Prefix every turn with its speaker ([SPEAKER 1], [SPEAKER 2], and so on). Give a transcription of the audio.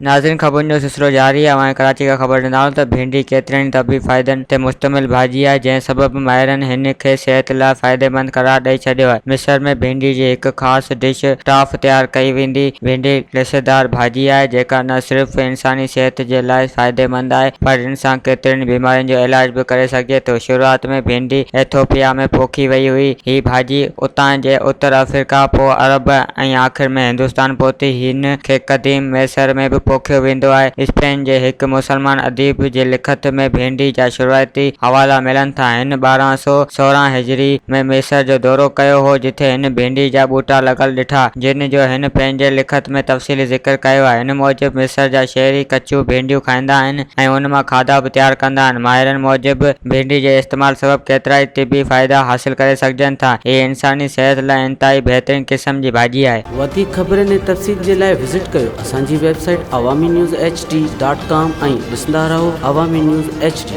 [SPEAKER 1] ناظرين خبرن جو سلسلو جاري آهي اوهان کي ڪراچي کان خبر ڏيندا هلون ته ڀينڊي ڪيترن ئي طبي فائدن تي مشتمل ڀاڄي آهي جنهن سبب ماهرن هن کي صحت لاء فائديمند قرار ڏئي ڇڏيو آهي. مصر ۾ ڀينڊي جي هڪ خاص ڊش ٽاف تيار ڪئي ويندي. ڀينڊي لسيدار ڀاڄي آهي جيڪا نه صرف انساني صحت جي لاء فائديمند آهي پر ان سان ڪيترين ئي بيمارين جو علاج به ڪري سگهجي ٿو. شروعات ۾ ڀينڊي ايٿوپيا ۾ پوکي وئي هئي. هي ڀاڄي اتان جي اتر آفريڪا، پوء عرب ۽ آخر ۾ هندستان پهتي. هن کي قديم مصر ۾ به پوکيو ويندو آهي. اسپين جي هڪ مسلمان اديب جي لکت ۾ ڀينڊي جا شروعاتي حوالا ملن ٿا. هن 1216 هجري ۾ مصر جو دورو ڪيو هو، جتي هن ڀينڊي جا ٻوٽا لڳل ڏٺا، جن جو هن پنهنجي لکت ۾ تفصيلي ذڪر ڪيو آهي. هن موجب مصر جا شهري ڪچيون ڀينڊيون کائيندا آهن ۽ ان مان کاڌا به تيار ڪندا آهن. ماهرن موجب ڀينڊي جي استعمال سبب ڪيترائي طبي فائدا حاصل ڪري سگهجن ٿا. هي انساني صحت لاء انتهائي بهترين قسم جي ڀاڄي آهي.
[SPEAKER 2] وڌيڪ خبرن ۽ تفصيل جي لاء وزٽ ڪيو اسان جي website Awami news H D dot com ۽ ڏسندا رهو عوامي نيوز ايڇ ڊي.